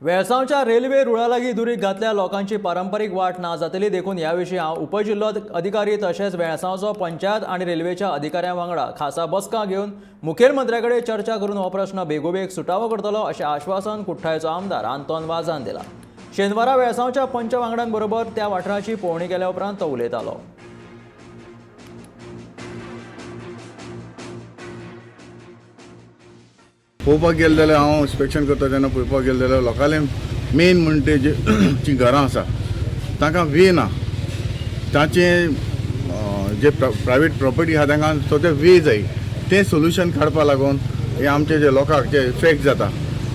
वेळसांवच्या railway रुळालागीं दुरीग घातल्या लोकांची पारंपारीक वाट ना जातली, देखून ह्या विशीं हांव उपजिल्लो अधिकारी तशेंच वेळसांवचो पंचायत आनी रेल्वेच्या अधिकाऱ्यां वांगडा खासा बसका घेवन मुखेलमंत्र्या कडेन चर्चा करून हो प्रश्न बेगोबेग सुटावो करतलो अशें आश्वासन कुठ्ठाळेचो आमदार आंतोन वाजान दिला. शेनवारा वेळसांवच्या पंच वांगड्यांबरोबर त्या वाठाराची पळोवणी केल्या उपरांत तो उलयतालो. पळोवपाक गेलें जाल्यार, हांव इन्स्पेक्शन करता तेन्ना पळोवपाक गेलें जाल्यार लोकांले मेन म्हणटे जे जीं घरां आसा तांकां वे ना. तांचे जे प्रायवेट प्रॉपर्टी आहा तांकां तो ते वे जाय. तें सोल्युशन काडपा लागून हे आमचे जे लोकांक जे इफेक्ट जाता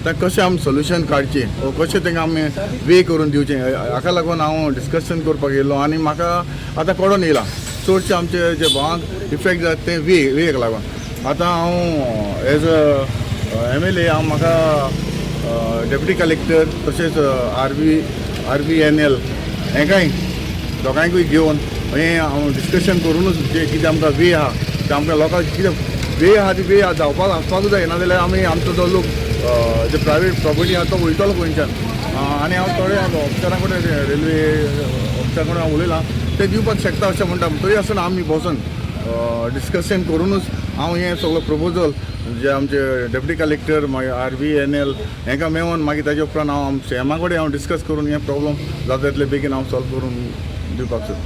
तांकां कशें आमी सोल्युशन काडचें वो कशें तांकां आमी वे करून दिवचें, हाका लागून हांव डिस्कशन करपाक येयल्लो. आनी म्हाका आतां कळोन येयलां, चडशे आमचे जे भावांक इफेक्ट जाता तें वे वेक लागून. आतां हांव एज अ एमएलए हांव म्हाका डेप्युटी कलेक्टर तशेंच आर बी एन एल हेंकांय दोगांयकूय घेवन हें हांव डिस्कशन करुनूच जे कितें आमकां वे आहा ते आमकां लोकांक कितें वे आहा ती वे जावपाक आसपाकूच जाय. नाजाल्यार आमी आमचो जो लोक जे प्रायवेट प्रॉपर्टी आहा तो वयतलो खंयच्यान? आनी हांव थोडे ऑफिसरां कडेन, रेल्वे ऑफिसरा कडेन हांव उलयलां, ते दिवपाक शकता अशें म्हणटा. तरी आसतना आमी बसून डिस्कशन करुनूच हांव हें सगळो प्रपोजल जे आमचे डेप्युटी कलेक्टर, मागीर आर बी एन एल हेंकां मेळोन, मागीर ताजे उपरांत हांव सीएमा कडेन हांव डिस्कस करून हें प्रॉब्लम जाता तितले बेगीन हांव सॉल्व करून दिवपाक सोदतां.